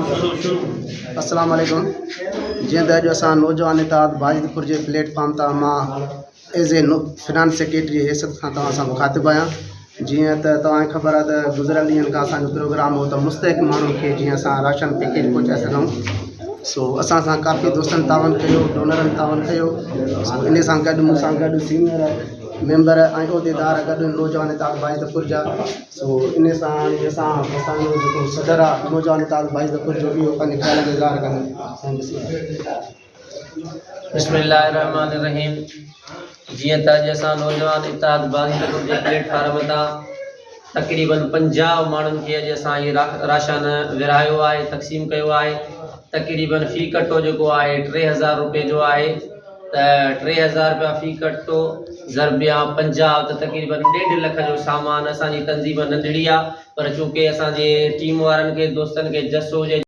السلام عليڪم جيئن ته اڄ اسان نوجوان اتحاد باجدپور جي پليٽ فارم تان مان ايز اي فنانس سيڪريٽري جي حيثيت کان توهان سان مخاطب آهيان جيئن ته توهان کي خبر آهي ته گذريل ڏينهن کان اسانجو پروگرام هو ته مستحق ماڻهن کي جيئن اسان راشن پيڪيج پهچائي سگهون سو اسان سان ڪافي دوستن تعاون ڪيو ڊونرن تعاون ڪيو سو ان سان گڏ مون سان گڏ سينئر ميمبر ۽ عهديدار گڏ نوجوان اتحاد باجدپور جا سو ان سان هاڻي اسان اسانجو جيڪو صدر آهي نوجوان اتحاد باجدپور جو اهو پنهنجي خيال جو اظهار ڪندو سائين بسم الله. بسم الله الرحمٰن الرحيم جيئن ته اڄ اسان نوجوان اتحاد باجدپور جي پليٽ فارم تان تقريبن 50 ماڻهن کي اڄ اسان هي راشن ورهايو آهي تقسيم ڪيو آهي تقريبن في ڪٽو جيڪو آهي 3000 روپيه جو آهي ته 3000 رپيا في ڪٽو ضربيا 50 ته تقريبن ڏيڍ لک جو سامان اسان جي تنظيم ننڍڙي آ پر چونڪه اسان جي ٽيم وارن کي دوستن کي جس هجي.